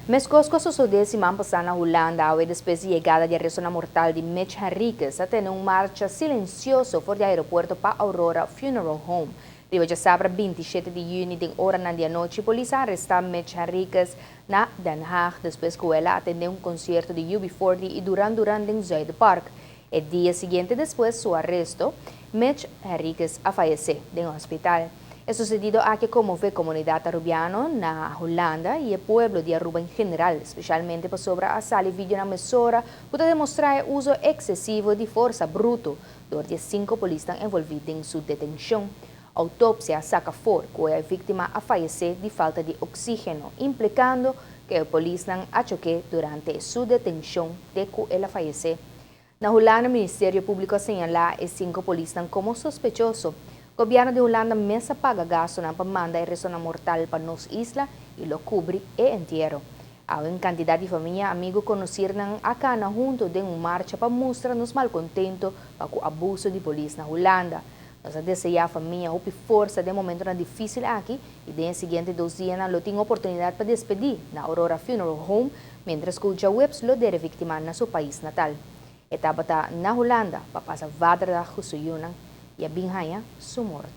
Meskos ku a sosodé siman pasá na Hulanda, awe despues di yegada di aresto mortal di Mitch Henriquez, a tene un marcha silensioso for di aeropuerto pa Aurora Funeral Home. Riba djasabra 27 di yüni, den oranan di anochi, polis a arestá Mitch Henriquez na Den Haag despues ku el a atendé un konsierto di UB40 i Duran Duran den Zuiderpark. E dia siguiente despues su aresto, Mitch Henriquez a fayesé den hospital. E susedido aki a konmové komunidat arubiano na Hulanda i e pueblo di Aruba en general, spesialmente pasobra a sali videonan mesora ku ta demostrá e uso eksesivo di forsa bruto dor di sinku polisnan envolví den su detenshon. Outopsia a saka afó ku e víktima a fayesé di falta di oksígeno, implikando ku e polisnan a chok'é durante su detenshon te ku el a fayesé. Na Hulanda, Ministerio Públiko a señalá e sinku polisnan komo sospechoso. Gobièrnu di Hulanda mes a paga gastunan pa manda e resto mortal pa nos isla i lo kubri e entiero. Un kantidat di famia, amigu, konosínan a kana huntu den un marcha pa mustra nos malkontentu pa ku abuso di polis na Hulanda. Nos ta deseá famia hopi forsa den e momento difísil aki i den siguiente 2 dianan lo tin oportunidat pa despedí na Aurora Funeral Home, mientras ku djaweps lo dera e víktima na su pais natal. E tabata na Hulanda pa pasa Vaderdag ku su yunan i a bin haña su morto.